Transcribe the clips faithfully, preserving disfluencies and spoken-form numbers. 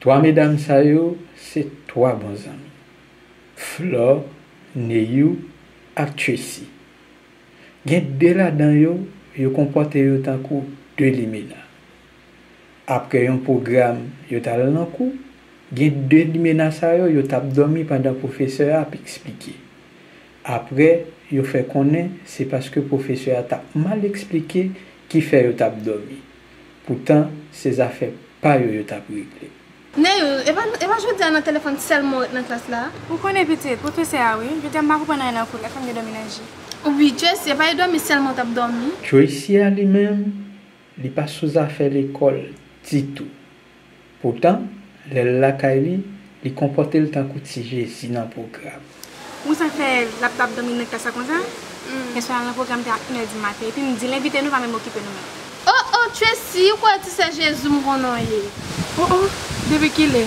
Twa medam sa yo se twa bon zanmi, Flore, Neyou ak Tracy. Gen de ladan yo, yo konpòte yo tankou de limena. Apre yon pwogram yo t al nan kou, gen de limena sa yo, yo t ap dòmi pandan pwofesè a ap eksplike. Apre, yo fè konnen se paske pwofesè a t ap mal eksplike ki fè yo t ap dòmi. Poutan, se zafè pa yo yo t ap regle. Neyou, e pa, e pa jodi a nan telefòn sèlman w ret nan klas la? Ou konnen pitit, pwofesè a wi, jodi a m pa konprann anyen nan kou l, èske m gen dòmi nan je? Wi, Tracy, e pa e dòmi sèlman w t ap dòmi? Tracy a li menm, li pa sou zafè lekòl ditou. Poutan, lè l lakay li, li konpòte l tankou ti Jezi nan pwogram. Ou sa fè l ap, ap dòmi nan klas la konsa? Gen swa nan pwogram te ak inè di maten, epi m di l envite nou, pa menm okipe nou menm. Oh, oh, Tracy, ou kwè ti sè Jezi m konnen w ye? Oh, oh, depi kilè?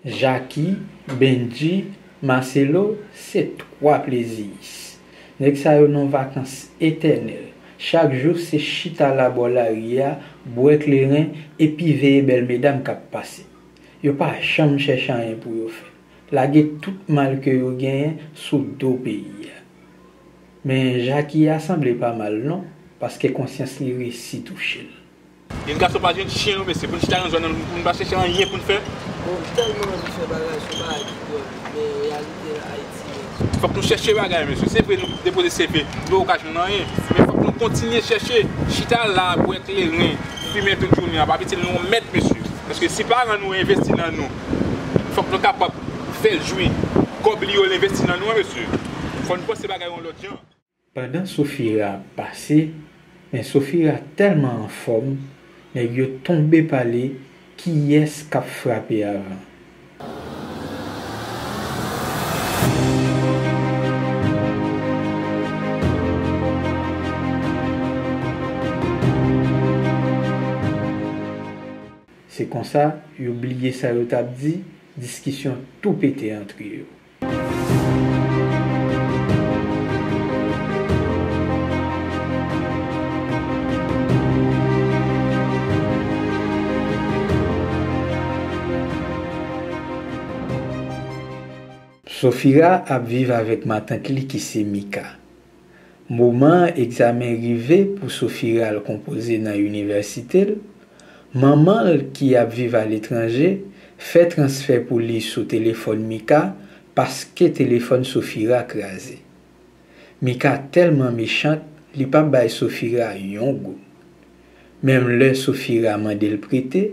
Jackie, Benji, Marcelo, se twa pleziyis. Nèg sa yo nan vakans etènèl. Chak jou se chita la bò lari a, bwè kleren, epi veye bèl medam k ap pase. Yo pa janm chèche anyen pou yo fè. Lage tout mal ke yo genyen sou do peyi a. Men Jackie a sanble pa mal non, paske konsyans li resi touche l. Yon gason pa jwenn chen non mesye, pou n chita nan zòn nan, pou n pa chèche anyen pou n fè. Bon, m tèlman anvi fè bagay sou bagay ki dwòl, men reyalite Ayiti menm. Fòk nou chèche bagay mesye, se vre nou depoze C V, nou pa ka jwenn anyen, men fòk nou kontinye chèche, chita la, bwè kleren, fimen tout jounen an, pa pitit nou yon mèt mesye. Paske si paran nou envesti nan nou, fòk nou kapab fè l jwi kòb li yo l envesti nan nou an, mesye. Fò n panse bagay yon lòt jan. Pandan Sofira ap pase, men Sofira tèlman anfòm, nèg yo tonbe pale kiyès k ap frape avan. Se konsa, yo bliye sa yo t ap di, diskisyon tou pete antre yo. Sofira ap viv avèk matant li ki se Mika. Moman egzamen rive pou Sofira al konpoze nan inivèsite l, manman l ki ap viv aletranje fè transfè pou li sou telefòn Mika paske telefòn Sofira kraze. Mika tèlman mechant, li pa bay Sofira yon goud. Menm lè Sofira mande l prete,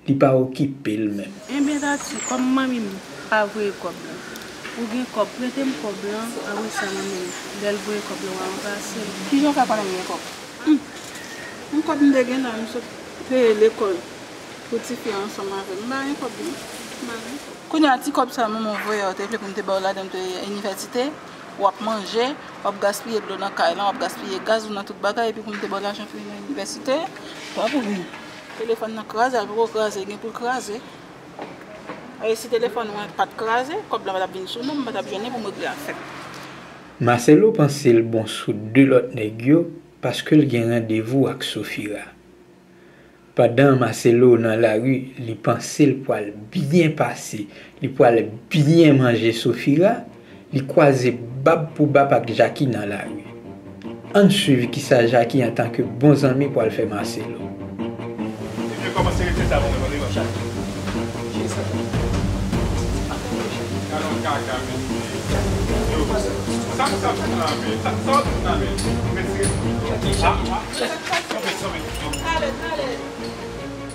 li pa okipe l menm. Enben Tati, kòm manmi m pa voye kòb lan, ou gen kòb, prete m kòb lan, apre sa manmi m, lè l voye kòb lan, w a ranplase l. Kijan w fè konnen m gen kòb? Hmm. Yon kòb m te gen la, m sot peye lekòl pou tifi a ansanm avè m. M pa gen kòb non. M pa gen kòb. Kounye a, ti kòb sa manman w voye a, ou te vle pou m te ba w ladan pou te inivèsite, w ap manje, w ap gaspiye dlo nan kay lan, w ap gaspiye gaz ou nan tout bagay, epi pou m te ba w lajan fini nan inivèsite, pa pou mwen. Telefòn nan kraze, al poko kraze, gen pou l kraze. E si telefòn mwen pa t kraze, kòb lan pa t ap vin sou non m, m pa t ap jwenn li pou m regle afè m. Marcelo panse l bon sou de lòt nèg yo paske l gen randevou ak Sofira. Pandan Marcelo nan lari, li panse l pwal byen pase, li pwal byen manje Sofira, li kwaze bab pou bab ak Jackie nan lari. Ann swiv kisa Jackie antanke bon zanmi pwal fè Marcelo. Ebyen, kòmanse rete sa pou mwen, mande mwen. Jackie, ki sa? Gade yon kaka, mesye. Yo, sa, sa, sa, sa, sa, sa, sa, sa, sa, sa, sa,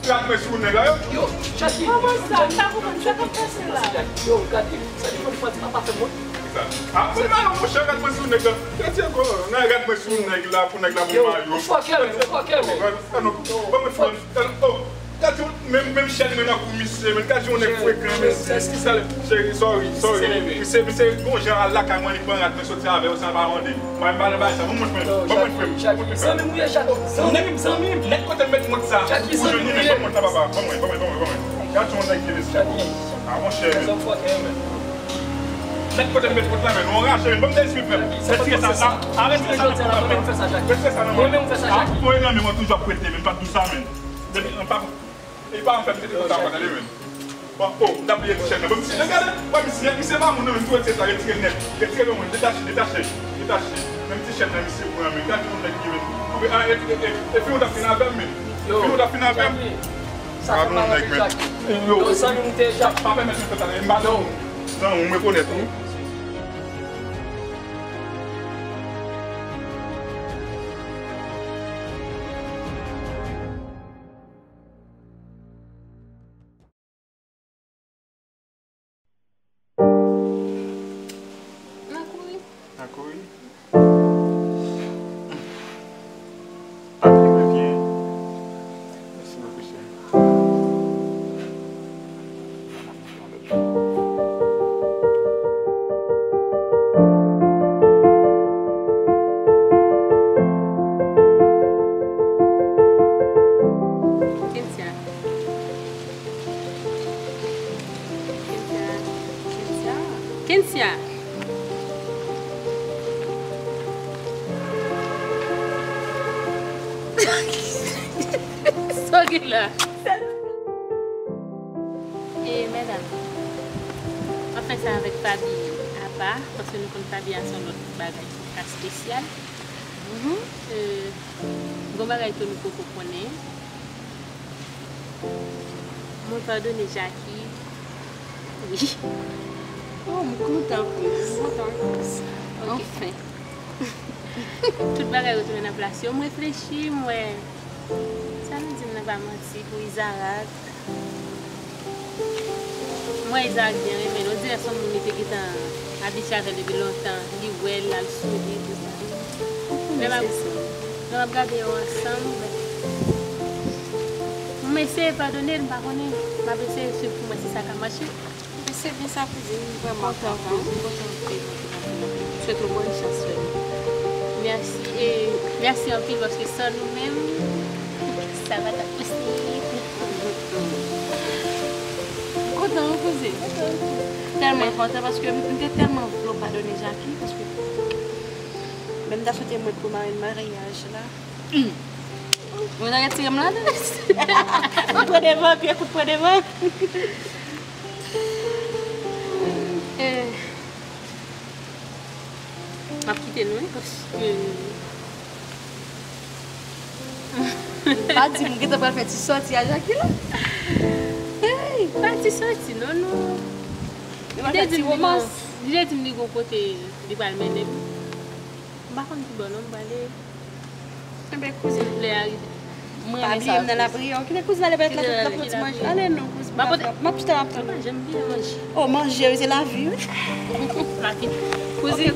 Gade mwen sou nèg la, yo. Yo, Jackie. Kòman sa? M pa konprann sa k ap pase la. Yo, gade, sa li konn fè di papa fè mwen. Sa. Ah, pou mayo, monchè, gade mwen sou nèg la. Gade, gade mwen sou nèg la, pou nèg la pou mayo. Ou fòkè, men, ou fòkè, men. Ban mwen fòkè. Oh, gade yon, menm, menm chèn mwen nan kou misye, men gade yon nèg frekan, mesye. Cheri, sorry, sorry. Misye, misye, gon jan al lakay mwen, li pran rad mwen soti avè yo, sa pa mande. Mwen pa nan bagay sa, ban mwen frè m, ban mwen frè m, ban mwen frè m. Zanmi m ou ye, Jackie? Zanmi m, zanmi m. Nèg kote m met mont sa, ou jwenn li, men ban mwen sa, papa, ban mwen, ban mwen, ban mwen, ban mwen. Gad yon nèg ki mesye. Ah, monchè, men. Nèg kote m met mont la, men, nou anraje, men, ban m de swiv, men. Retire sa, sa, a, retire sa nan mwen, men. Retire sa nan mwen. Ah, pou nan men mwen toujou ap prete, men, pa di sa, men. Depi, pa E pa anfèt, se te konsa, pa tande, men. Bon, oh, m t ap bliye ti chèn nan. Bon, misye, gade, wè, misye, misye pa moun nan, men tou, retire sa, retire nèt. Retire nan mwen, detache, detache, detache. Menm ti chèn nan, misye pran, men. Gade yon nèg ki, men. Anpe, ah, e, e, e, e, fi ou t ap fin avè m, men. Fi ou t ap fin avè m. Sa fè mal anpil, Jackie. Yo, zanmi m te Jackie. Pa pèmèt mwen fè sa, men. M pa non. Non, m rekonèt, wi. N a kouri. N a kouri. Papi, mwen byen. Mèsi bokou, cheri. Kensia. Kensia. Kensia. Kensia. Sa w gen la? E, medam, m ap fè sa avèk Fabi apa, paske nou konn Fabi a se yon lòt bagay ki ka espesyal. Mhm. E, gon bagay ke nou poko konnen. Mwen padone Jackie. Wi. Oh, m kontan pou ou. M kontan. Ok. Anfen. Tout bagay retounen nan plas yo. M reflechi, m wè. Sa nou di m nan pa manti pou Izarak. M wè Izarak byen renmen l. On dirè se yon moun li te gentan abitye avè l depi lontan. Li wè l, l al sou li, tout sa. Lè m ap, lè m ap gade yo ansanm, m eseye padone l, m pa konnen. M ap eseye swiv pou m wè si sa ka mache. Se byen sa, kouzin, m vrèman kontan, wi, m kontan anpil, anpil, anpil, anpil. M swete w bòn chans, frè m. Mèsi, e mèsi anpil, paske san nou menm, sa pa t ap posib. M kontan, wi, kouzin. Tèlman kontan, paske m, m te tèlman vle w padone Jackie, paske menm ta swete mwen pou marenn maryaj la. Mwen ta retire m ladan. Pran devan, pye kout pran devan. Eh, m ap kite nou, wi, paske pa di m gentan pral fè ti sòti a Jackie la. Hey! Pa ti sòti, non, non. Li te di m li gon, li te di m li gon kote li pral mennen m. M pa konn ki bò non m prale. Enben, kouzin, lè a rive. Mwen pa bliye m nan lapriyè. Kite kouzin ale, pèt la, tout lòt ti manje. Ale non, kouzin. M ap chita, m ap tann. M pa janm bliye manje. Oh, manje, wi, se lavi, wi. Kouzin,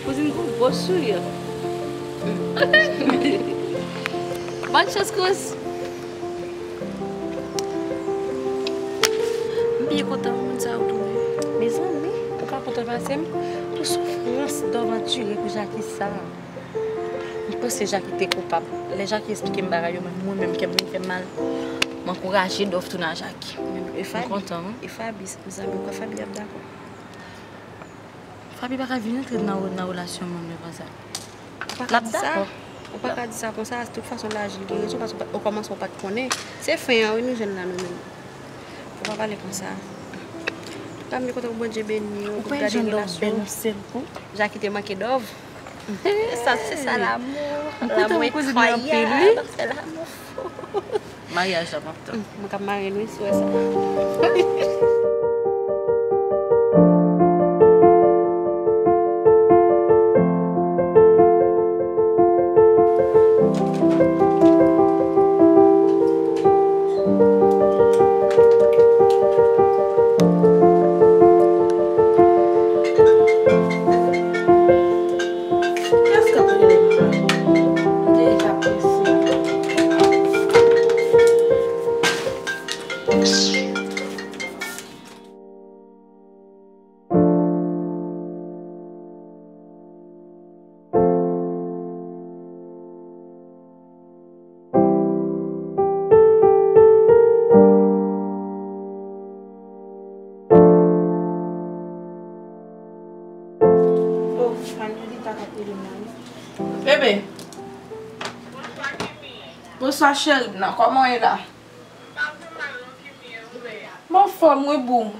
kouzin, gon gwo souri. Bòn chans, kouz. M byen kontan moun sa yo tounen. Mezanmi, ou pa kontan pase m pou soufrans dòmantire pou Jackie sa. M panse Jackie te koupab. Lè Jackie esplike m bagay yo, mwen, mwen menm, kè m vin fè m mal. M ankouraje Dòf tounen a Jackie. M kontan, wi. E Fabi, mezanmi, ou kwè Fabi ap dakò? Fabi pa ka vin antre nan, nan relasyon moun yo konsa. Ou pa ka di sa. Ou pa ka di sa konsa. Tout fason, Lajil gen rezon, paske okòmansman ou pa t konnen. Se fen an, wi, nou jwenn la, nou menm. Fò pa pale konsa. Tanmi, kote w, Bondye beni w, ou gade relasyon w. Jackie te manke Dòf. Sa, se sa, lanmou. Lanmou enkroyab, se lanmou fou. Maryaj la m ap tann. Mwen k ap mare l, wi, si w wè sa. Kiyès k ap rele m la? M deja prese. Oh, Angelita k ap rele m la, wi. Bebe. Bonswa, cheri m nan. Kòman w ye la? Fò mwen bou.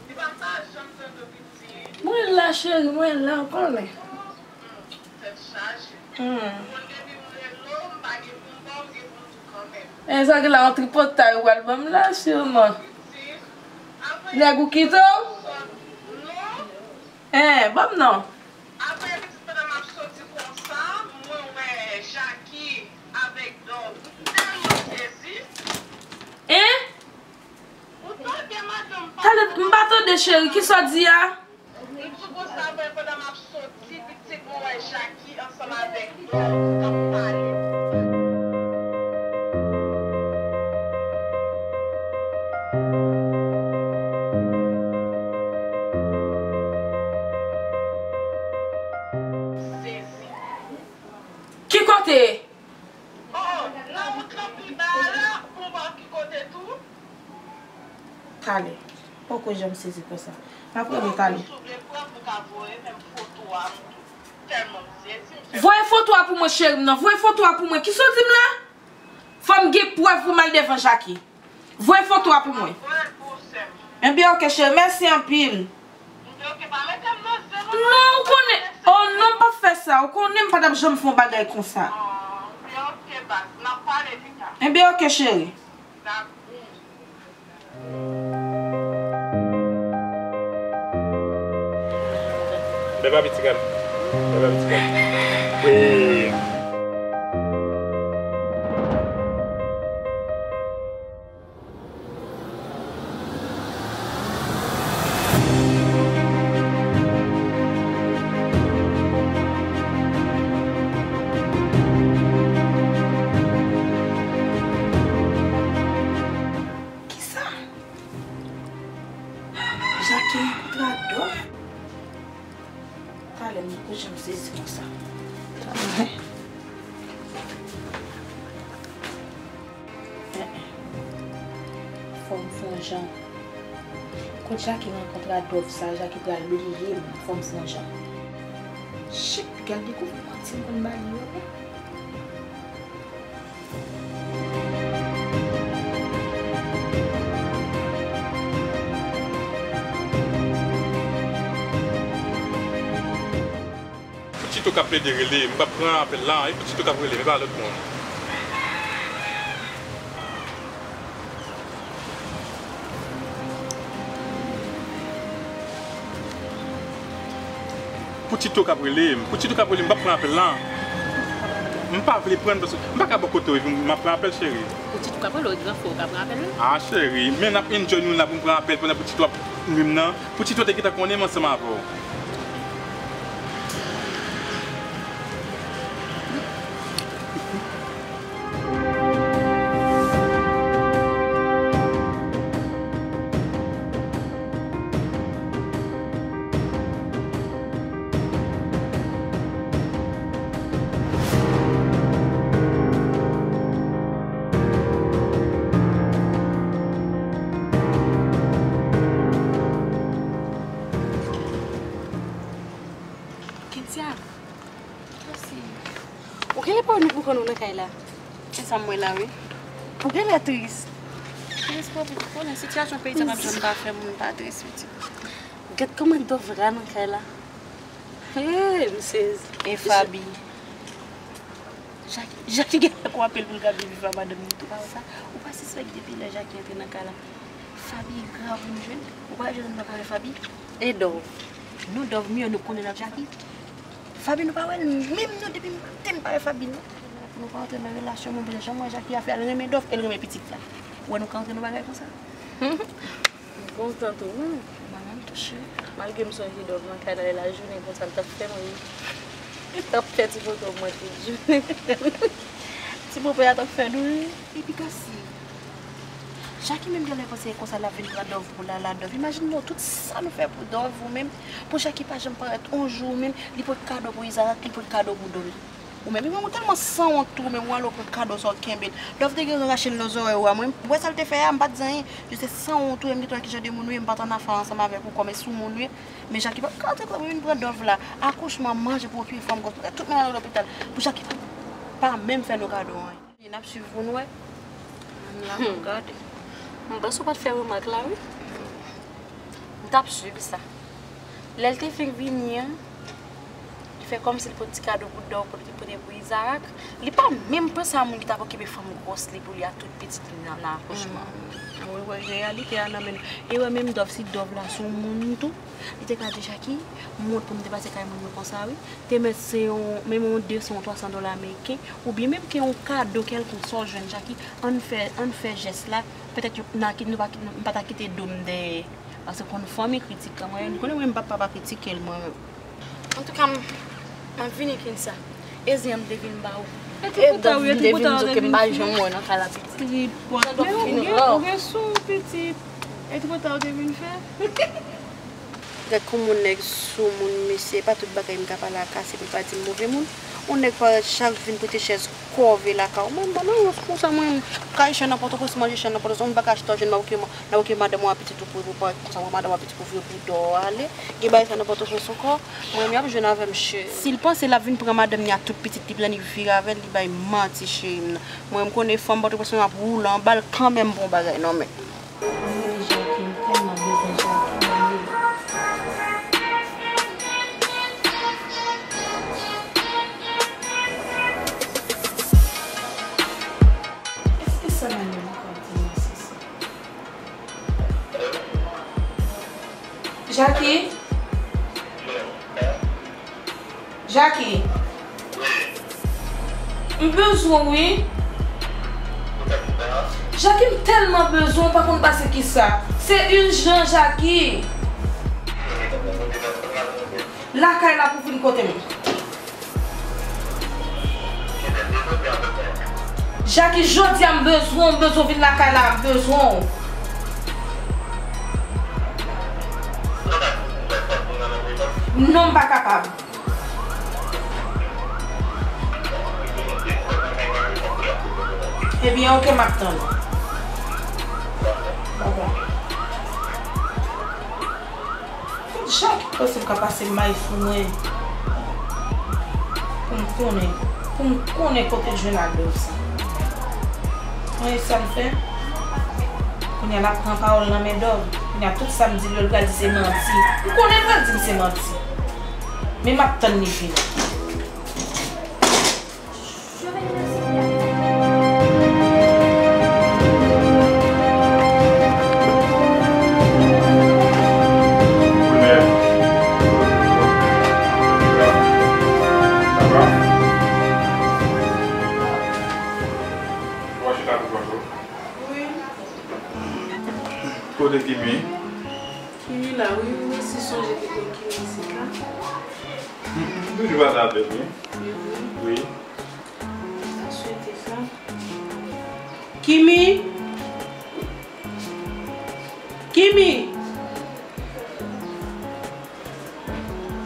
Li pa janm tande w piti. Mwen la, cheri, mwen la, ou konnen. Hmm, tèt chaje. Hmm. Ou konn depi m rele w, m pa gen pou m ba w, m gen pou m di w kanmenm. E sa gen la, yon tripotay ou pral ban m la, siman. Piti, apre nèg ou kite w? Non. En, ban m non. Apre piti, pandan m ap soti konsa, mwen wè Jackie avèk Dòv. M tèlman sezi. En? Talè, m pa tande, cheri, kisa w di a? M di konsa, mwen, pandan m ap soti, pitit, mwen wè Jackie ansanm avèk Dòv k ap pale. Sezi. Ki kote? Oh, nan wout lan pi ba a la, pou w wè ki kote tou. Talè. Poko janm sezi konsa. M ap rele talè. Si w vle prèv, m ka voye menm foto a, m tou. Tèlman m sezi, m fè. Voye foto a pou mwen, cheri m nan. Voye foto a pou mwen. Kisa w di m la? Fò m gen prèv pou m al devan Jackie. Voye foto a pou mwen. Voye l pou w, sè m. Enben, oke, cheri. Mèsi anpil. Enben, oke, pa mete m nan zen non. Non, ou konnen. Oh, non, m p ap fè sa. Ou konnen m pa t ap janm fè yon bagay konsa. Oh, enben, oke, baz. N ap pale pita. Enben, oke, cheri. Dakò. Bèl papi ti gad. Bèl papi ti gad. Wi. Kisa? Jackie rankontre ak Dòv? Talè m poko janm sezi konsa. Talè. Eh, eh. Fò m fè yon jan. Kot Jackie rankontre ak Dòv sa, Jackie pral bliye m. Fò m fè yon jan. Shit, piga l dekouvri manti m konn ba li yo, wi. Pou Tito k ap plede rele, m p ap pran apèl la, e pou Tito k ap rele m, e pa lòt moun. Pou Tito k ap rele m, pou Tito k ap rele m, m p ap pran apèl la. M pa vle pran l paske m pa ka bò kote w epi m ap pran apèl, cheri. Pou Tito k ap rele w, e gran frè w ka pran apèl la? Ah, cheri, men n ap enjoy nou la pou m pran apèl pandan pou Tito ap nwi m nan. Pou Tito te gentan konnen m ansanm avè w. Ki djab? Ou genlè pa wè nou pou kont nou nan kay la? Se sa m wè la, wi. Ou genlè tris. Tris pou, pou konnen sitiyasyon peyi sa p ap janm pa fè moun pa tris, pitit. Gad kòman Dòv la nan kay la. Hey, m sezi. E Faby? Jackie, Jackie genlè gon apèl pou l ka vin viv a madanm li tou, pa wè sa? Ou pa sispèk depi lè Jackie antre nan kay la, Faby grav pou nou jwenn? Ou pa jwenn nou pa pale Faby? E Dòv? Non, Dòv m yo, nou konnen l ap Jackie. Faby nou pa wè l menm non, depi maten m pa wè Faby non. Nou pa antre nan relasyon, mwen pa janm wè Jackie a fè, l renmen Dòv, e l renmen pitit la. Ou wè nou ka antre nan bagay konsa? M kontan tou, wi. Mwen menm tou, cheri. Malgre m sonje Dòv nan kay la, lajounen konsa, l t ap fè m ri. L t ap fè ti poto mwen tout jounen. Ti popo a t ap fè nou ri. Epi Kasi, Jackie menm genlè panse e konsa l ap vin pran Dòv pou Lala. Dòv, imajine w tout sa nou fè pou Dòv, ou menm, pou Jackie pa janm parèt on jou, ou menm, li pot kado pou Isaac, li pot kado pou Dolly. Ou menm, ou tèlman sanwont tou, ou menm, w al ou pran kado sa w kenbe l. Dòv te gen rache l nan zòrèy ou a, mwen, ou wè sa l te fè a, m pa t di anyen. Jis se sanwont ou ye, m gentan wè kijan de moun ou ye, m pa t annafè ansanm avèk ou kòm e soumoun ou ye. Men Jackie p ap ka antre kòm vin pran Dòv la. Akouchman, manje pou okipe fanm gòs, poutèt tout moun ale lopital. Pou Jackie pa, pa menm fè nou kado anyen. N ap swiv pou n wè. Ann la pou n gade. M panse w pa t fè remak la, wi. M t ap swiv sa. Lè l te fenk vini an, li fè kòmsi l pot ti kado bout dò pou, li pote pou Izarak. Li pa menm panse a moun ki t ap okipe fanm gwòs li pou li a tout pitit li nan, nan akouchman. Wi, wè, reyalite a nan men nou. E wè, menm Dòv, si Dòv la se yon moun tou, li te ka di, Jackie, m wont pou m te pase kay moun yo konsa, wi. Te mèt se yon, menm yon de san, yon twa san dola ameriken, oubyen menm ke yon kado kèlkonk sa w jwenn, Jackie, ann fè, ann fè jès la, petèt yo, n a ki-, nou pa, m pa ta kite do m dèyè. Paske konn fanmi kritik anmwey, nou konnen mwen m p ap pa kritike l mwen menm. Antouka, m, m ap vini konsa. E zen an m te vin ba ou. E ti pita wi, e ti pita w te vin fè. M pa janm wè nan kay la pitit. Tripòt. Men ou gen, ou gen sou pitit. E ti pita w te vin fè. Gad kòman yon nèg sou moun, mesye, e pa tout bagay m ka pale a Kase pou l pa di m move moun. Yon nèg parèt chak jou vin pote chèz kòve lakay ou. Mwen, m pa nan rans konsa, mwen, m kay chè nan Pòtoprens, manje chè nan Pòtoprens, m pa ka chita w jwenn mawoke, mawoke madanm ou a pitit ou pou, pou parèt konsa, madanm ou a pitit pou vire pou dò ale. Gen bagay sa nan Pòtoprens ankò, mwen, m y ap jwenn avè m, cheri. Si l panse l ap vin pran madanm ni a tout pitit li, pou l annik vire avè l, li bay manti, cheri m nan. Mwen, m konnen fanm Pòtoprens yo ap woule anba l kanmenm pou yon bagay nan men. Anmwey, Jackie, m tèlman bezwen Jackie, anmwey. Èske sa Manuel ap di m nan sans sa? Jackie? Jackie, m bezwen w wi. Jackie, m tèlman bezwen w, w pa konn pase kisa. Se ijan, Jackie. Lakay la pou vin kote m. Jackie, jodi a m bezwen w, m bezwen w vin lakay la, m bezwen w. Non, m pa kapab. Ebyen, oke, m ap tann ou. Babay. Jackie panse l ka pase may sou mwen. Pou m konnen, pou m konnen kote l jwenn ak Dòv sa. Mwen, e sa l fè? Kounye a l ap pran pawòl nan men Dòv. Kounye a tout sa m di l yo, l pral di se manti. M konnen l pral di m se manti. Men m ap tann li vini. Kote Kimi? Kimi la, wi, wi, si sonje ki te Kimi isit la. M toujou pase avè l, wi. Wi. Wi. Aswete sa. Kimi! Kimi!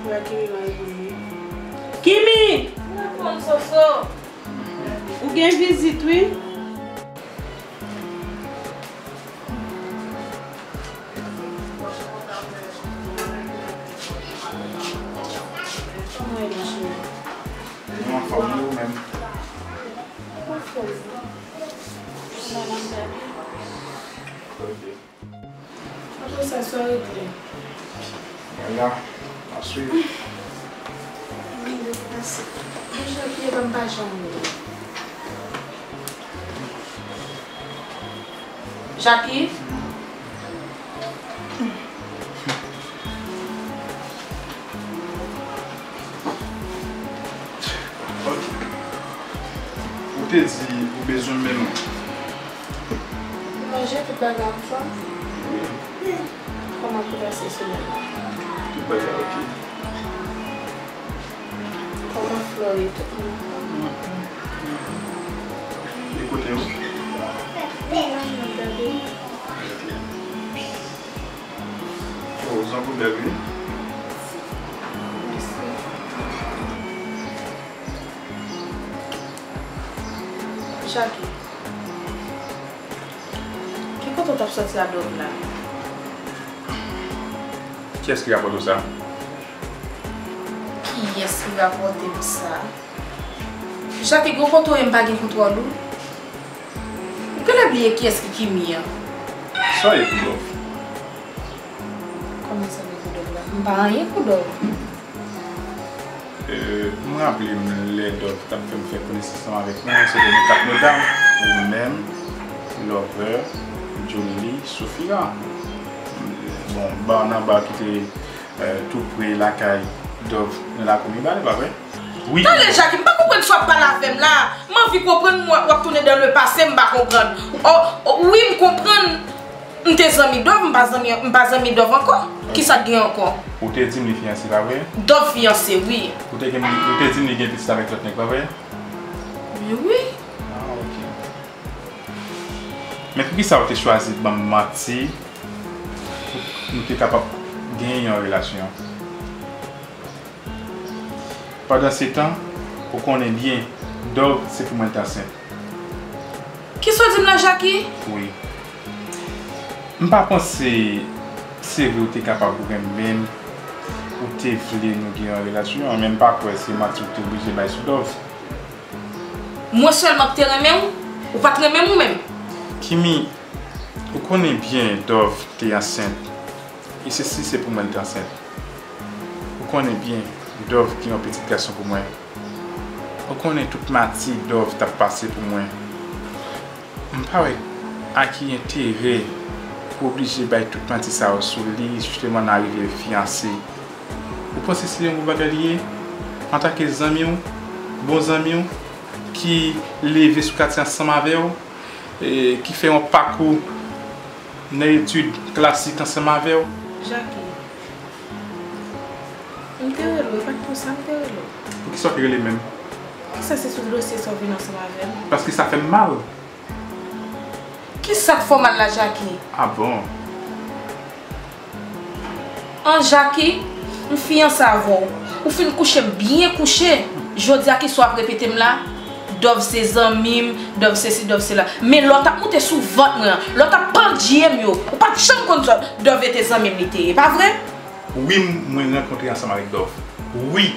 Wè Kimi pa reponn mwen. Kimi! Reponn, Soso. Ou gen vizit, wi. Kòman w ye, ma chérie? Mwen anfòm, wi, ou menm? Anfòm. Mwen la, m byen. Ok. Apre sa, sa regle. Mwen la, m ap swiv. Mwen deplase. Mwen Jackie, epa m pa janm wè. Jackie? Ok. Ou te di ou bezwen m menm. Ou manje tout bagay anfòm? Wi. Kòman pou pase semèn nan? Tout bagay oke. Kòman Flore, tout moun anfòm? E kote yo? Wi, la, m ap gade. Oh, zanmi bèl, wi. Mèsi. Jackie, ki kote w t ap sòti a Dòv la? Kiyès ki rapòte w sa? Kiyès ki rapòte m sa? Jackie, gon kote w ye m pa gen kontwòl ou? Ou genlè bliye kiyès ki Kimi an. Sa w ye pou Dòv? Kòman sa, m pou Dòv la? M pa anyen pou Dòv. Euh, m raple m lè Dòv t ap fè m fè konesans ansanm avèk nou, se te nou kat medam, ou menm, Lover, Jolili, Sophia. Bon, ba nan ba ki te, euh, tou pre lakay Dòv nan lakou Mibalè, pa vre? Wi. Tande, Jackie, m pa konprann sa w ap pale avè m la. M anvi konprann, w ap tounen dans le passé, m pa konprann. O, o, wi, m konprann. M te zanmi Dòv, m pa zanmi, m pa zanmi Dòv ankò. Kisa k gen ankò? Ou te di m li fiyanse, pa vre? Dòv fiyanse, wi. Ou te gen, ou te di m li gen pitit avèk lòt nèg, pa vre? Men wi. Ah, ok. Men poukisa ou te chwazi ban m manti pou nou te kapab genyen yon relasyon? Pandansetan, ou konnen byen, Dòv se pou mwen l te ansent. Kisa w di m la, Jackie? Wi. M pa panse se vre ou te kapab renmen m, ou te vle nou gen yon relasyon, men m pa kwè se manti ou te oblije bay sou Dòv. Mwen sèlman ki te renmen w? Ou pa t renmen m ou menm? Kimi, ou konnen byen Dòv te ansent. E se si se pou mwen l te ansent. Ou konnen byen, Dòv gen yon pitit gason pou mwen. Ou konnen tout manti Dòv t ap pase pou mwen. M pa wè a ki enterè pou oblije bay tout manti sa yo sou li, jisteman nan rive fiyanse. Ou panse se yon bon bagay li ye? Antanke zanmi w, bon zanmi w, ki leve sou katye ansanm avè w, e ki fè yon pakou nan etid klasik ansanm avè w. Jackie, m te rele w, e pa t pou sa m te rele w. Poukisa w te rele m menm? Kisa se sou dosye sa w vin ansanm avè m? Paske sa fè m mal. Kisa k fè w mal la, Jackie? Ah bon? An, Jackie, m fiyanse avè w. Ou fin kouche m byen kouche. Jodi a, kisa w ap repete m la? Dòv se zanmi m, Dòv sesi, Dòv sela. Men lè w t ap moute sou vant mwen an, lè w t ap pandye m yo, ou pa t janm konn sa Dòv te zanmi m li te ye, pa vre? Wi, m, mwen rankontre ansanm avèk Dòv. Wi.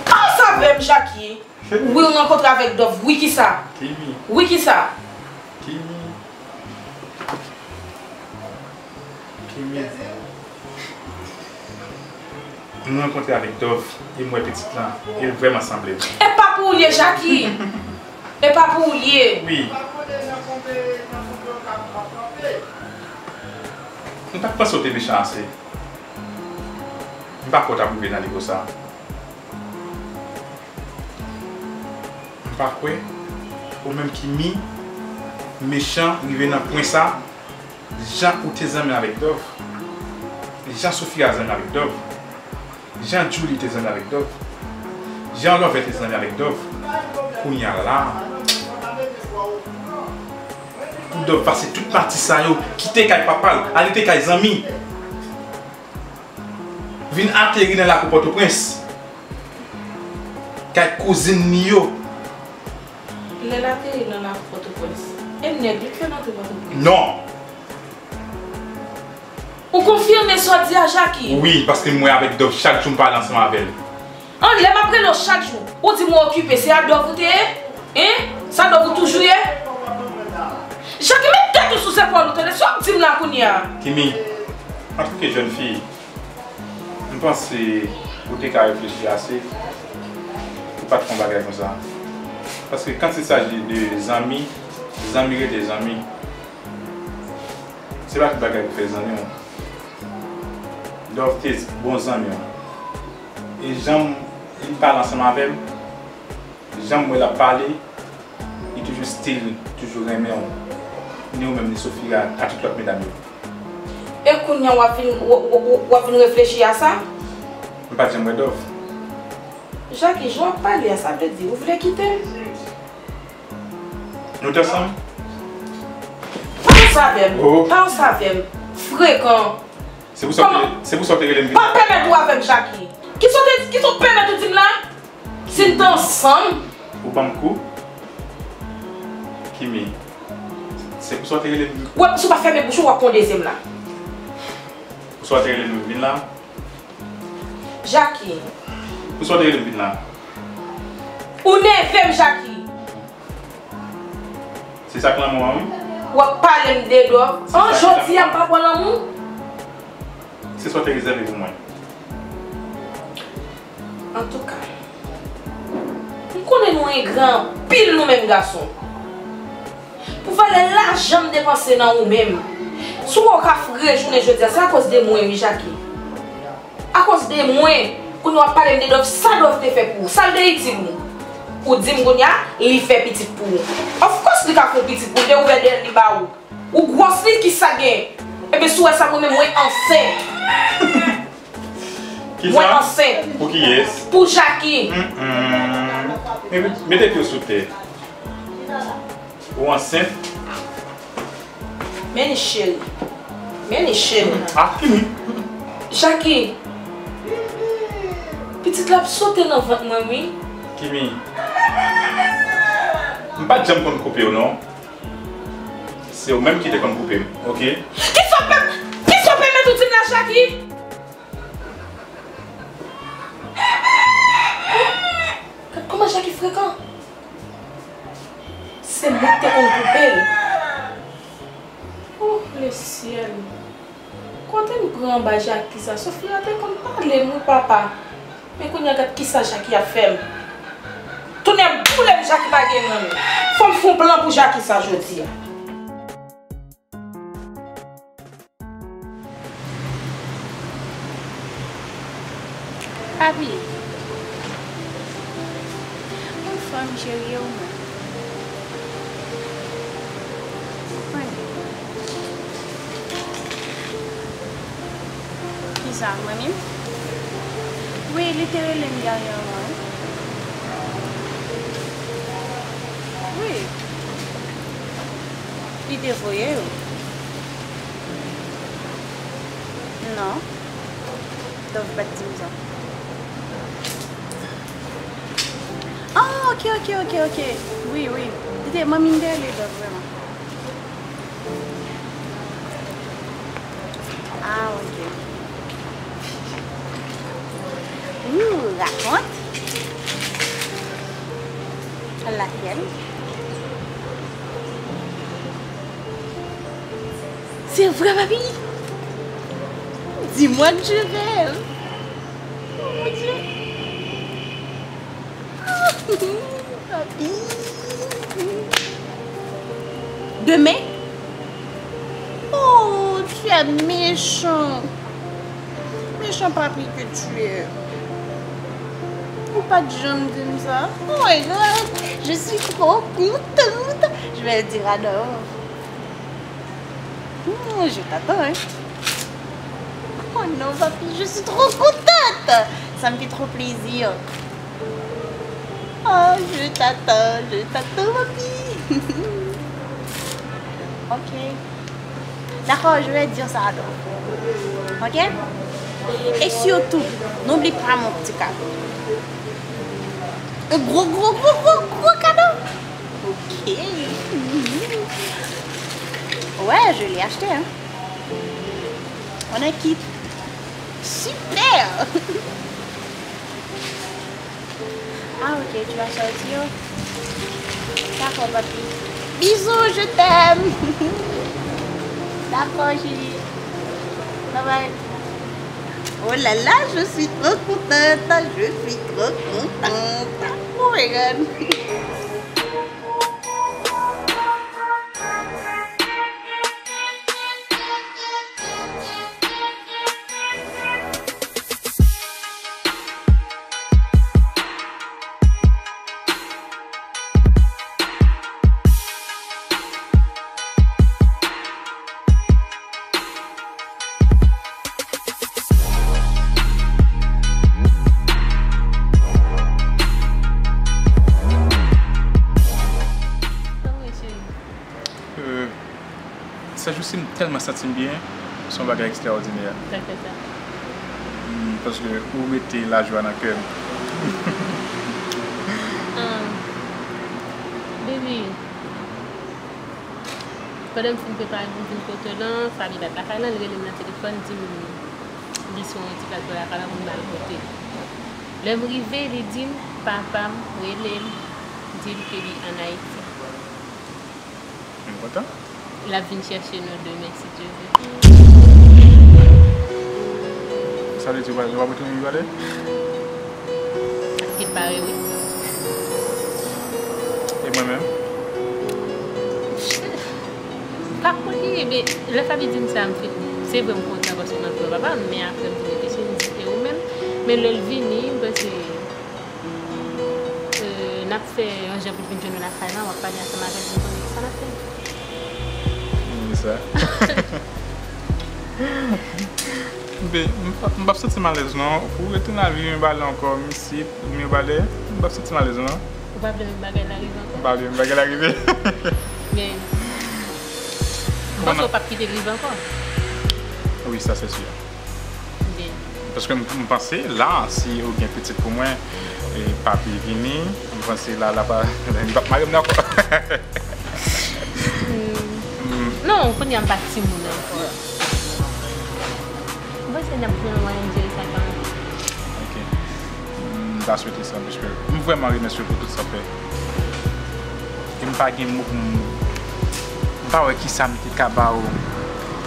Pase avè m, Jackie. Wi, w rankontre avèk Dòv. Wi, kisa? Kimi. Wi, kisa? Kimi. Kimi. M rankontre avèk Dòv e m wè pitit lan, e l vrèman sanble m. E pa pou ou l ye, Jackie. E pa pou ou l ye. Wi. M pa t panse w te mechan ase. M pa kwè w t ap rive nan nivo sa. M pa kwè ou menm Kimi mechan rive nan pwen sa, jan ou te zanmi avèk Dòv, jan Sophia zanmi avèk Dòv, jan Julie te zanmi avèk Dòv, jan Love te zanmi avèk Dòv, kounye a la, pou Dòv pase tout manti sa yo, kite kay papa l, al rete kay zanmi. Vin ateri nan lakou Pòtoprens. Kay kouzin li yo. Lè l ateri nan lakou Pòtoprens, e nèg li k fè l antre Pòtoprens? Non. Ou konfime sa w di a, Jackie? Wi, paske m wè avèk Dòv chak jou, m pale ansanm avè l. An, lè m ap rele w chak jou, ou di m ou okipe, se a Dòv ou te ye? Hein? Sa Dòv ou toujou ye? Jackie, met tèt ou sou zepòl ou, tande, sa w ap di m la kounye a? Kimi, antanke jèn fi, m panse ou te ka reflechi ase pou w pa t fè yon bagay konsa. Paske quand il s'agit de zanmi, zanmi rete zanmi. Se pa tout bagay pou fè zanmi w. Dòv te bon zanmi w. E jan m, li pale ansanm avè m, jan m wè l ap pale, li toujou still, toujou renmen w. Ni ou menm, ni Sophia, a tout lòt medam yo. E kounye a w ap vin, w, w, w, w ap vin reflechi a sa? M pa t janm wè Dòv. Jackie, jan w ap pale a, sa vle di ou vle kite m? Nou t ansanm? Pa ansanm avè m. Oh. Pa ansanm avè m. Frekan. Se pou sa w te, kòman? Se pou sa w te rele m vin. Pa pèmèt ou avè m, Jackie. Kisa w te, kisa w pèmèt ou di m la? Si n t ansanm. Ou ban m kou? Kimi. Se pou sa w te rele m. Wè, si w pa fèmen bouch ou, w ap pran dezyèm la. Pou sa w te rele m vin la? Jackie. Pou sa w te rele m vin la? Ou nève m, Jackie. Se sa k lanmou an, wi. W ap pale m de Dòv. An, jodi a m pa pran lanmou. Se sa w te rezève pou mwen. Antouka, m konnen nou engra anpil nou menm gason. Pou valè lajan m depanse nan ou menm. Si w wè w ka fre jounen jodi a, se akoz de mwen wi, Jackie. Akoz de mwen, kounye a w ap pale m de Dove, sa Dove te fè pou ou? Sa l te itil ou? Ou di m kounye a, li fè pitit pou ou. Of course, li ka fè yon pitit pou ou, li te ouvè dèyè l, li ba ou. Ou gwòs li, kisa gen? Ebyen, si w wè sa, mwen menm, mwen ansent. Kisa? Mwen ansent. Pou kiyès? Pou Jackie. Mm, mm. Mete pye w sou tè. Ou ansent? Men li cheri. Men li cheri. Ah, Kimi. Jackie. Pitit la ap sote nan vant mwen, wi. Kimi. M pa t janm konn koupe w, non. Se ou menm ki te konn koupe m, oke? Kisa w pè-, kisa w pèmèt ou di m la, Jackie? Gad kòman Jackie frekan. Se mwen ki te konn koupe l. Oh, le syèl. Kote m pran anba Jackie sa? Sofia te konn pale m, wi, papa. Men kounye a, gad kisa Jackie ap fè m. Tonnè boule m, Jackie pa gen moun. Fò m fè yon plan pou Jackie sa jodi a. Papi, yon fanm cheri ou mwen. Kisa, mwen menm? Wi, li te rele m dènyèman, wi. Wi. Li te voye yo. Non. Dove pa t di m sa. Ah, ok, ok, ok, ok. Wi, wi. Li te, manmi m te rele Dove, vrèman. Ah, ok. Ooh, raconte. Laquelle? C'est vrai, papi? Dis-moi que je rêve. Oh mon Dieu. Papi. Demain? Oh, tu es méchant. Méchant papi que tu es. Ou pa t janm di m sa. Oh my God, je suis trop contente. Je vais le dire à Dove. Hmm, je t'attends, hein. Oh non, papi, je suis trop contente. Ça me fait trop plaisir. Oh, je t'attends, je t'attends, papi. Ok. D'accord, je vais dire ça à Dove. Ok? Et surtout, n'oublie pas mon petit cadeau. Un gros, gros, gros, gros, gros cadeau. Ok. Ouais, je l'ai acheté, hein. On est quitte. Super. Ah, ok, tu vas sortir. D'accord, papi. Bisous, je t'aime. D'accord, chérie. Bye bye. Oh là là, je suis trop contente, je suis trop contente. Oh my God. Kòman w ye, cheri? Euh, sèjousi m tèlman santi m byen, se yon bagay ekstraòdinè. Sa k fè sa? Hmm, paske ou mete lajwa nan kè m. Ah, baby, pandan m fin prepare pou m vin kote w lan, Faby pa t lakay lan, li rele m nan telefòn, di m li sou yon ti plat bò lakay la pou m al kote l. Lè m rive, li di m papa m rele l, di l ke li ann Ayiti. M kontan. L ap vin chèche nou demen, si Dye vle. Ou pa, ou pa retounen Mibalè? Sa ki pare, wi. E mwen menm? Pa konnen, men lè Faby di m sa, m fin, se vre m kontan paske m ap wè papa m, men apre m vin reflechi, m di, e ou menm? Men lè l vini, m panse, euh, n ap fè yon jan pou l vin jwenn nou lakay la, w ap pale ansanm avè l pou n konnen kisa n ap fè. Sa. Be, m p ap, m p ap santi m alèz non. Pou w retounen al viv Mibalè ankò, m isit, Mibalè, m p ap santi m alèz non. Ou pa vle menm bagay la rive ankò? M pa vle menm bagay la rive. Men, m panse w p ap kite l rive ankò. Wi, sa se si. Byen. Paske m, m panse la, si ou gen pitit pou mwen, e papi vini, m panse la, la pa, li p ap mare m nan ankò. Hmm. Hmm. Non, kounye a m pa timoun ankò. M panse n ap jwenn yon mwayen jere sa kanmenm. Ok. M ta swete sa, paske m vrèman remèsye w pou tout sa w fè. E m pa gen mo pou m, m pa wè kisa m te ka ba w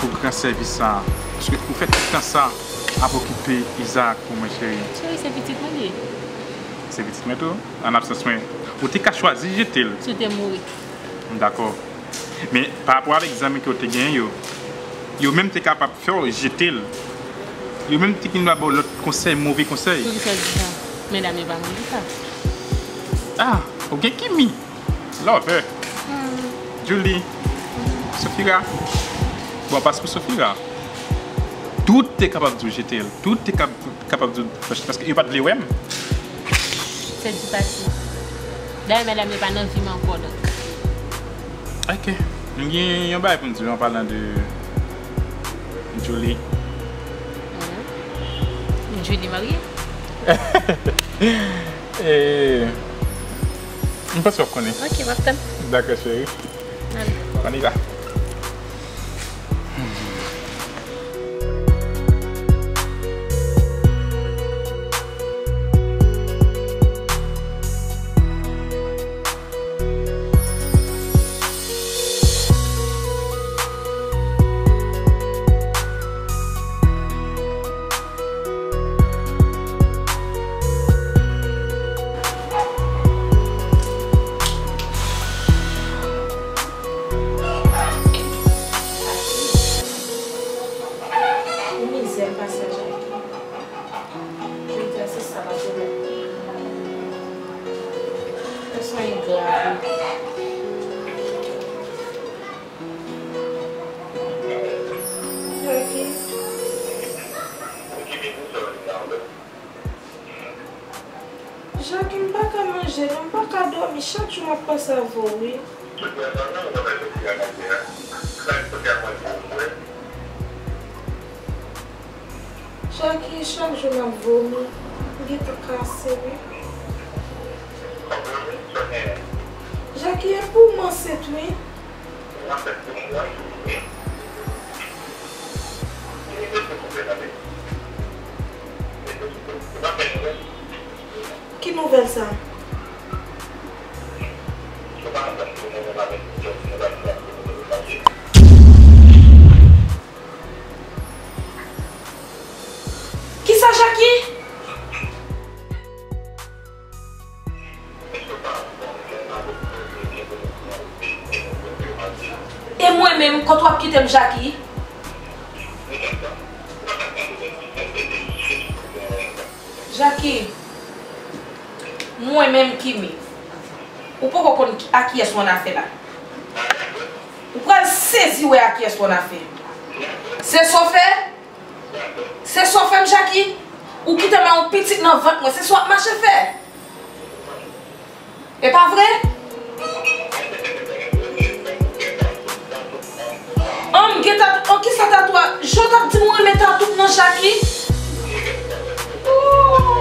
pou gran sèvis sa a. Paske ou fè tout tan sa ap okipe Isaac pou mwen, cheri. Cheri, se pitit mwen li ye. Se pitit mwen tou? An absans mwen, ou te ka chwazi jete l. Si w te mouri. M dakò. Men, pa rapò avèk zanmi ke w te genyen yo, yo menm te kapab fè w jete l. Yo menm te gen dwa ba w lòt konsèy, move konsèy. Poukisa w di sa? Medam yo pa konn di sa. Ah, ou gen Kimi, Love, hmm. Julie, hmm. Sophira. Bon, pa pou Sophira. Tout te kapab di w jete l. Tout te kab-, kapab di w, paske yo pa t vle wè m. Se di pase. Dayè, medam yo pa nan vi m ankò, donk. Ok. M gen yon bagay pou m di w an palan de Julie. Mhm. Julie marye? Eh, m panse w ap konnen. Ok, m ap tann. Dakò, cheri. Allez. On y va. Mizè pasaj la. Jodi a se sa m ap remèt. Leson engra wi. Jackie. Jackie, m pa ka manje non, m pa ka dòmi, chak jou m ap panse avè w wi. Jackie, chak jou m ap vomi, m gentan kase wi. Jackie, e pou m ansent wi. Ki nouvèl sa? Kisa, Jackie? E mwen menm, kote w ap kite m, Jackie? Jackie, mwen menm, Kimi, ou poko konn ki, a kiyès ou annafè la. Ou pral sezi wè a kiyès ou annafè. Se sa w fè? Se sa w fè m, Jackie? Ou kite m ak yon pitit nan vant mwen, se sa w ap mache fè? E pa vre? An, m gen tat-, an, kisa tatwa? Jan w t ap di m ou renmen tatou m nan, Jackie? Oh!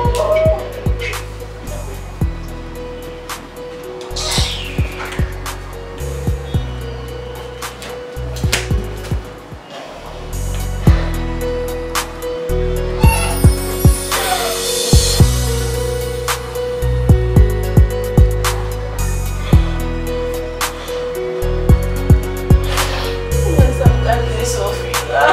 Mwen sa m gade Sophie la.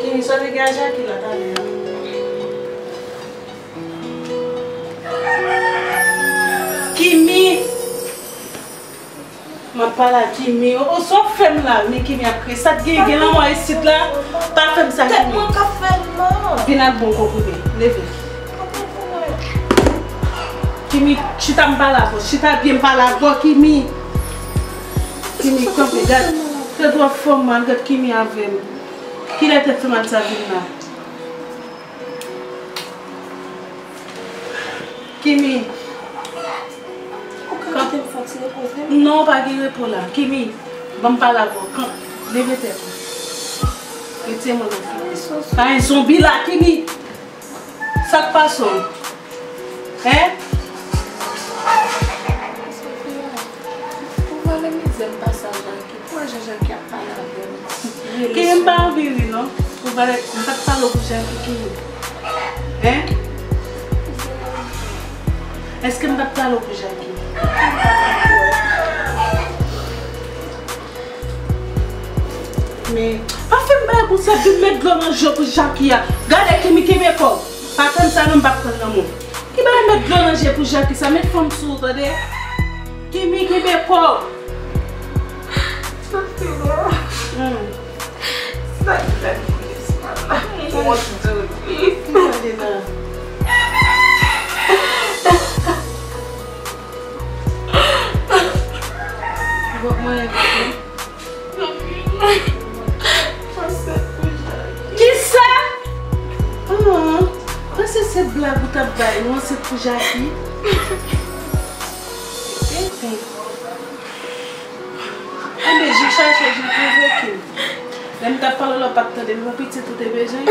Sa te gen a Jackie la talè a. Kimi! M ap pale a Kimi. O, sa w fè m la, men Kimi ap kriye. Sa t gen, gen lanmò isit la? Pa fè m sa, Kimi. Tèt mwen k ap fè m mal. Vin ak bon konprime. Leve. Kimi, chita m pale avè w. Chita byen m pale avè w, Kimi. Kimi, kanpe, gad. Tèt w ap fè w mal, gad Kimi avè m. Kilè tèt fè mal sa vin la? Kimi. Ou ka kite m fè yon ti repoze m? Non, pa gen repo la. Kimi, ban m pale avè w. Kan, leve tèt ou. Retire men w nan figi. Pa gen zonbi la, Kimi. Sa k pase w? Hein? Sofia, ou wè lè mizè m pase a Jackie. Pou wè jan Jackie ap pale avè m. Kimi, m pa anvi ri non. Pou valè, m pa t pale w pou Jackie, Kimi. Hein? Èske m pa t pale w pou Jackie? Men, pa fè m bagay konsa, vin met dlo nan je pou Jackie a. Gade Kimi, kenbe kò w. Pa fè m sa non, m p ap pran nan men w. Ki bagay met dlo nan je pou Jackie sa? Met fanm sou ou, tande? Kimi, kenbe kò w. Sa k fè m plis mal la? M wont de li. Tande la. Bon, mwen, Kisa? Ah, panse se blag ou t ap bay, ou ansent pou Jackie? Enben, je chache, je trouve ke. Lè m t ap pale w la, w pa t tande m, yon pitit ou te bezwen?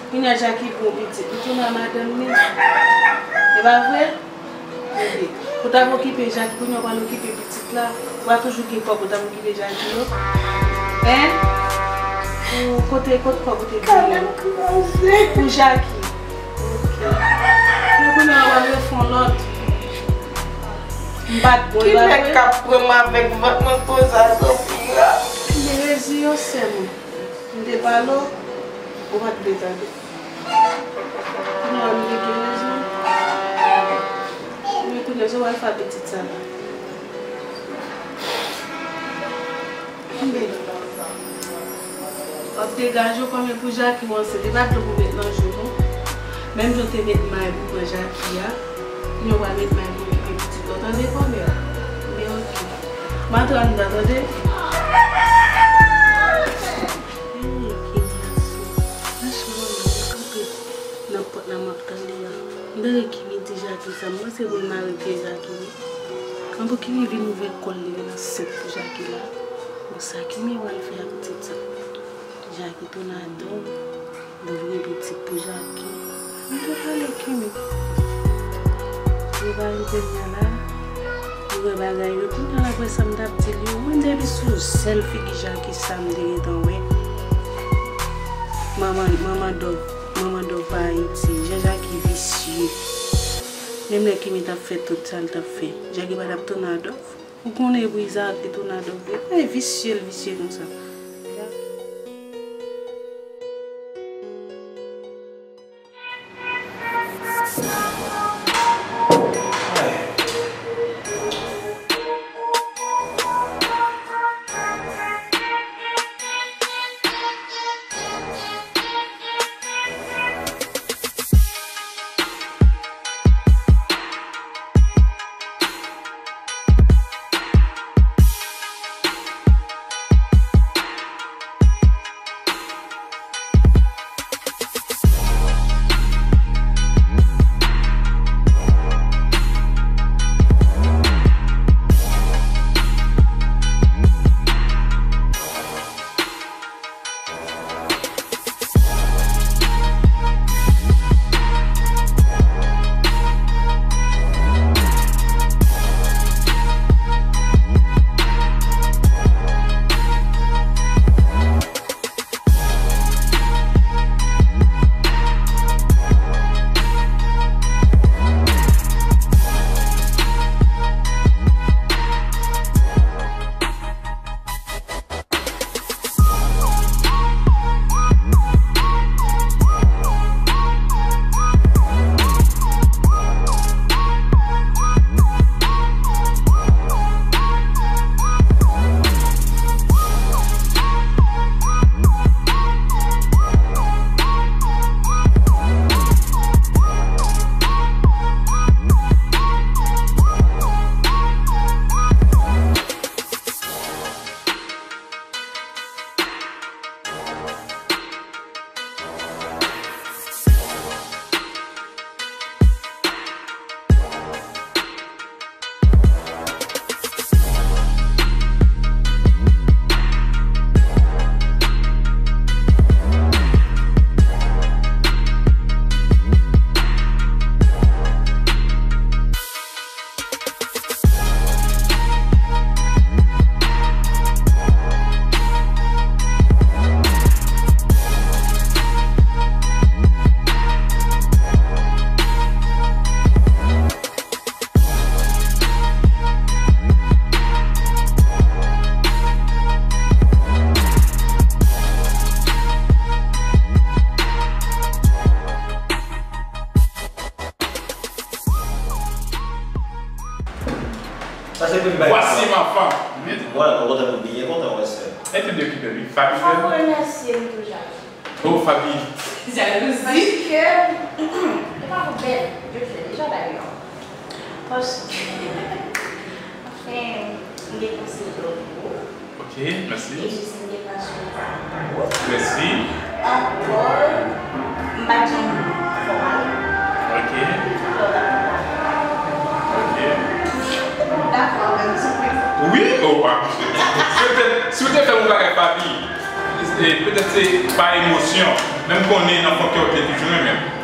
Kounye a Jackie gen yon pitit, li tounen a madanm li. E pa vre? Bebe, ou t ap okipe Jackie, kounye a w pral okipe pitit la. Ou pa toujou gen kòb ou t ap okipe Jackie yo? Hein? Ou kote, kote kòb ou te gen yo? Pou Jackie. Ok. Men kounye a w pral refè yon lòt. M pa t bon, e pa vre? Ki nèg k ap pran m avèk vant mwen konsa, Sofia? Men reziye w, sè m. M te pale w, ou pa t vle tande. Kounye a m te gen rezon. Men kounye a, sa w al fè a pitit sa la? Enben, w ap degaje w kòm e pou Jackie w ansent. E pa dlo pou met nan je w non. Menm jan w te met may pou pran Jackie a, kounye a w al met may pou okipe pitit la. W tande kòmè? Enben, ok. M antre anndan, tande? Hey, Kimi, franchman, mwen kanpe nan pòt la, m ap tande a. M tande Kimi di Jackie sa, m panse pou l mare pye Jackie wi. Kanpe Kimi vin ouvè kò l, li vin ansent pou Jackie la. Bon, sa Kimi pral fè a pitit sa? Jackie tounen adan w. Li vin pitit pou Jackie. M te pale Kimi. Li pa rive kounye a la. Li wè bagay yo. Kounye a la, apre sa m t ap di l yo, mwen depi sou sèl figi Jackie sa m te gentan wè. Manman, manman dòg, manman dòg pa Ayiti. Jan Jackie visye. Menm lè Kimi t ap fè tout sa l t ap fè, Jackie pa t ap tounen a dòg. Ou konnen epi Izarak te tounen a dòg vre. Kòman visye l visye konsa? Depi bèl, wi. Fabi bèl. Fò remèsye m tou, Jacques. Oh, Fabi. Jalouzi. Paske, e pa pou bèl, yo fè deja dayè. Paske, anfen, m gen panse love pou ou. Ok, mèsi. E jis m gen panse love pou ou. Mèsi. Ankò, m pa t janm fè w pale. Ok. Love la. Ok. Dakò, men m sou pwen. Wi, oh, ah. Petèt, si w te fè yon bagay, Fabi, e, petèt se pa emosyon, men m konnen nan fon kè w te toujou renmen m.